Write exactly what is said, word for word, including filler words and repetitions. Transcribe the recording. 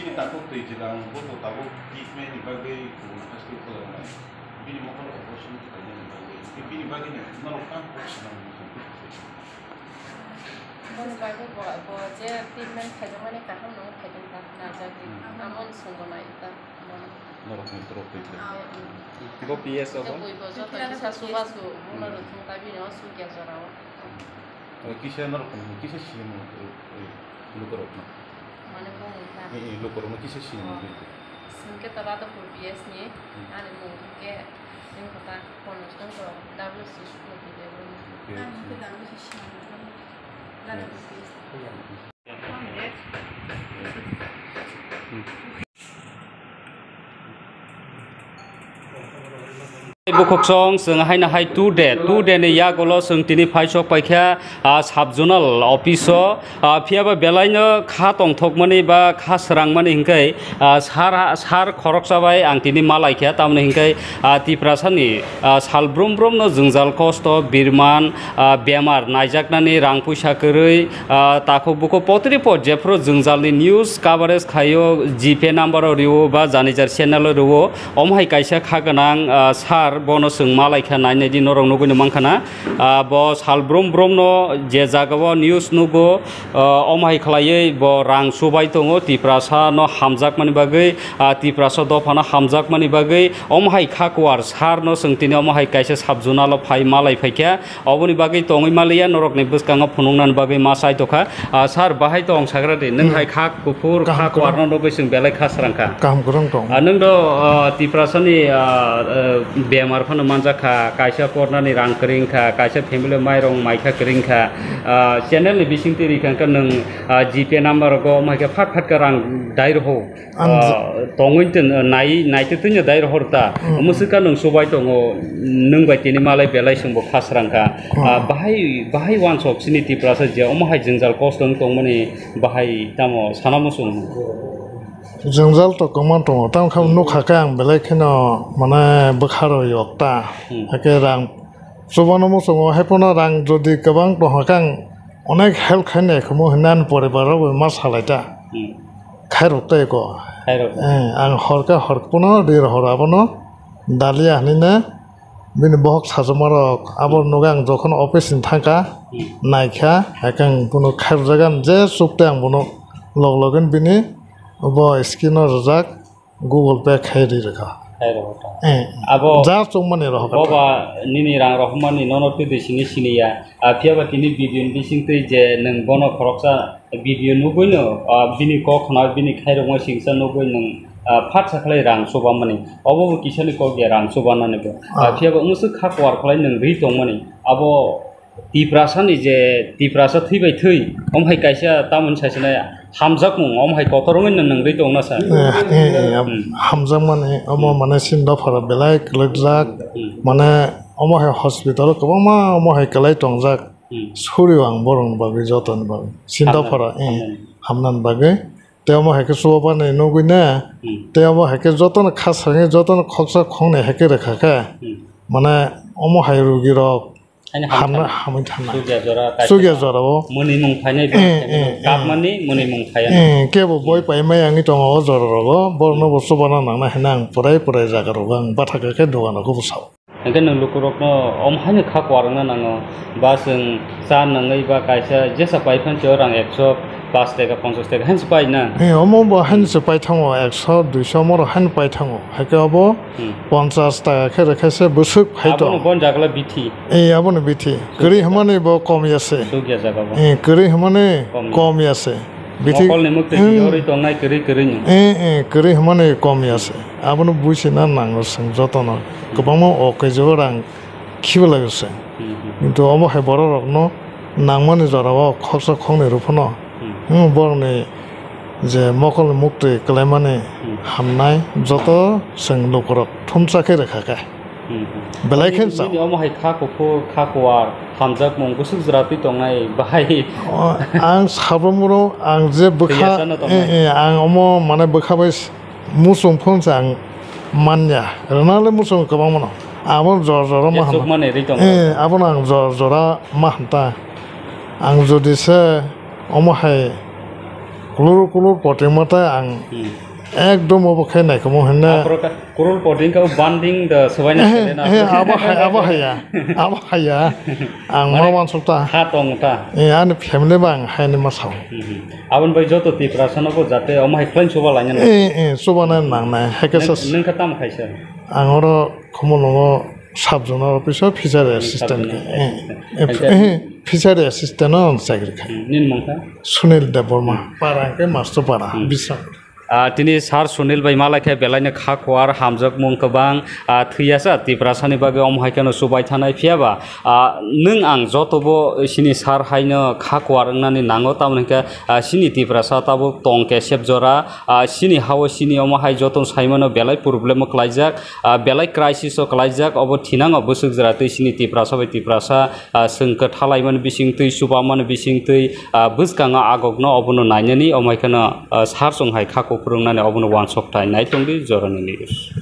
Tabuk twi jwlang, bo to tabuk treatment ni bagwi kubun haste khajaknai. Bini mokol operation khlainani bagwi. Bini bagwi no norok tamo kok sanani muchung. Boni bagwi bo, bo je treatment khaijakmani kaham no khaijak ta, naijak di. Hmm. Amoni swngo nai ta, bono. Norok ni toro twi jwlang. Hmm. Bo P S o bo? Tei bui bo joto kisa subasu, buno rwthwng ta bini o sugya jorao. O kisa norok ni kisa sini mo, o, o, lukorok no. Mane bongni ta. E, e, lukorok no kisa sini mo. Oh. Sini ke ta ba to full P S ni, hmm, ani bong ke, sini kota, kono sini to W C school di de bong. Okay. Ani ke W C sini mo. Lada P S. Bukhuk song chwng haino hai two day, two day ni yagulo chwng tini phaisok paikha, ah, sub zonal office o, ah, phiyaba belaino kha tongthokmani ba kha swrangmani hinkhe, ah, sar, sar khoroksa bai ang tini malaikha, tamoni hinkhe, ah, Tiprasani, ah, sal brum brum no jwngjal kosto birman, ah, bemar naijaknani rang puisa kwrwi, ah, takhuk bukhuk potri pot jephru jwngjalni news coverage khaio, G P number o rio ba janijar channel o rio, omo hai kaisa kha gwnang, ah, sir bono chwng malaikha nainai di norok nugui no mankha na, ah, bo sal brum brum no je jaga o news nugo, ah, omo hai khlaiwi bo rang chubai tongo, Tiprasa no hamjakmani bagwi, ah, Tiprasa dopha no hamjakmani bagwi omo hai kha kuar sir no chwng tini omo hai kaisa sub zonal o phai malai phaikha. Oboni bagwi tongwi maliya, norokni bwskango phunuknani bagwi ma chai tokha. Ah, sir, bahai tong sagra di, nwng, hmm, hai kha kuphur, kaham kha kwrwng, kuarno nugwi chwng belai kha srang kha. Kaham kwrwng tong. Ah, nwng do, ah, Tiprasani, ah, ah, bemar phano manjak kha, kaisa pornani rang kwrwi wngkha, kaisa family mairong maikha kwrwi wngkha. Ah, channel ni bisingtwi rikha khe nwng, ah, G P number rogo omo hai khe phat phat khe rang dai rw ho. Ang ah, tongwi tong, nai, naitwi twi no dai rohor ta. Hmm. Omo swkang nwng chubai tongo, nwng bai tini malai belai chwngbo kha srang kha. Hmm. Ah, bahai, bahai uansok chini Tiprasa je omo hai jwngjal kosto wng tongmani bahai tamo sana muchung. Jwngjal to kwbangma tongo, tamo khe nukha khe ang belai kheno mane bwkha rw yok ta. Hmm. Hakhe rang chubano muchungo, hai phano rang jodi kwbang tongkha khe ang onek help khainai khumu hinwi ani poribar rok bai ma salai ta. Hmm. Khairok tei ko. Khairok. Eh, ang hor khe hor phano ri rohor abono dalia hinwi ne bini bohok sajoma rok abo nugo ang jokhon office ni thangkha, hmm, naikha, hakhe ang bono khairok jagan je chuk tei ang bono log login bini bo screen o rijak Google Pay khai ri rwkha. Khairok ta. Eh, abo ja chukmani rohor kha. Boba nini rang rohormani nono twi twi sini siniya. Ah, phiyaba tini video ni bisingtwi je nwng bono khoroksa video nugwino, ah, bini kok khna bini khairokma singsa nugwi nwng, ah, phatsa khlai rang chubamani. Obo bo kisani kok ya rang chubanani bo. Ah. Ah, phiyaba omo swk kha kuar khlai nwng ri tongmani. Abo Tiprasani je Tiprasa thwi bai thwi, omo hai kaisa tamoni saichwnai hamjakmung, omo hai kotor wngwi nwng nwng ri tongna sa. Eh, eh, eh, hmm, hamjakmani, omo, hmm, mane sini dophara belai kwlwkjak, hmm, mane omo hai hospital o kwbangma omo hai kwlai tongjak. Hmm. Suri o ang borokni bagwi jotoni bagwi. Sinta phara, eh, hamnani bagwi. Tei omo hai khe chuba bani nugwi ne. Hmm. Tei omo hai khe jotono kha srangwi jotono khoksa khoknwi hai khe rwkha khe. Hmm. Mane omo hai rugi rok hamna hamwi thangna. Sugya jora, sugya jora o. Mwnwi mung phainai ba, eh, eh, eh, kapmani mwnwi mung phaiya. Eh, kebo boi pai mai wngwi tongo o jora rogo. Borokno bo chubana nangna hinwi ang pwrai pwrai jaga rogo ang bathakha khe dogan rogo bwsao. Hingke nwng lukurokno omo haino kha kuarwngna nango, ba chwng cha nangwi ba kaisa jesa pai phan chwng rang ekso pash taka, ponchas taka haino se pai na. He, omo bo haino se pai thango, ekso, duiso omo rok haino pai thango. Haike obo hmm, ponchas taka khe rwkhe se bwswk phai tong. Abono bon jagala bithi. Ee, abono bithi. Kwrwi hwnmani bo kom ya se. Sugya jaga bo. Ee, kwrwi hwnmani kom ya se. Bithi mokolni mukti hmm, yorwi tongnai kwrwi kwrwino. Ee, ee, kwrwi hwnmani kom ya se. Abono buisina nango chwng jotono. Kwbangma o kaijo rang khibilaio chwng. Hmm, hmm. Kintu omo hai borok rokno nangmani jorao khoroksa khoroknwi rw phano, hmm, hmm, borokni je mokolni muktwi kwlaimani hmm, hamnai joto chwng lukurok thumsa khe rwkha khe. Hmm, hmm. Belai khe nini, nini omo hai kha kuphur, kha kuar, hamjakmung bwswk jora twi tongnai bahai. O, ang sabrumoro ang je bwkha, thwi yasano tongnai. Eh, eh, ang omo mane bwkha bai s-, muchung phone se ang manya. Rwnale muchung kwbangmano. Abo jora jora ma hamna. Chukmani ri tongo. Eh, abono ang jora jora ma hamta. Ang jodi se omo hai Kulur kulur poting mata ang Hmm. ekdom obo khe naikomo hwnna. Aphuru ka-, kulur poting kha banding the subaina Eh, sele na. eh, abo hai, abo haya, abo haya. Ang Mane ma wansuk ta. Ha tong ta. Eh, ani family ba ang haini ma sao. Hmm. Aboni bai joto Tiprasa no bo jate omo hai khlain suba lainani. Eh, eh, subana nangnai, hai khe Nung, sas- nung kha tamo khaisa? Ang oro Khumulwngo sub zonal office o fishery Hmm, assistant sub zonal khe. Eh, assistant. eh, Hai khe eh, fishery assistant o ang chakri kha. Hmm, nini mung kha? Sunil Debbarma. Hmm. Para khe Master Para, Hmm. Bisram. Ah, tini Sir Sunil bai malai khe belaino kha kuar hamjakmung kwbang, ah, thwiyasa Tiprasani bagwi omo hai kheno chubai thanai. Phiya ba, ah, nwng ang joto bo sini sir haino kha kuar wngnani nango, tamoni hwnkhe, ah, sini Tiprasa tabuk tong kesep jora, ah, sini hao sini omo hai joto saimano belai problem o klaijak, ah, belai crisis o klaijak, obo thinango bwswk jora twi sini Tiprasa bai Tiprasa, ah, chwng kwthalaimani bisingtwi, chubamani bisingtwi, ah, bwskango agokno obono nainani, omo hai kheno, ah, sir chwng hai kha kuphur wngnani obono uansuk thai nai tongdi jorani news.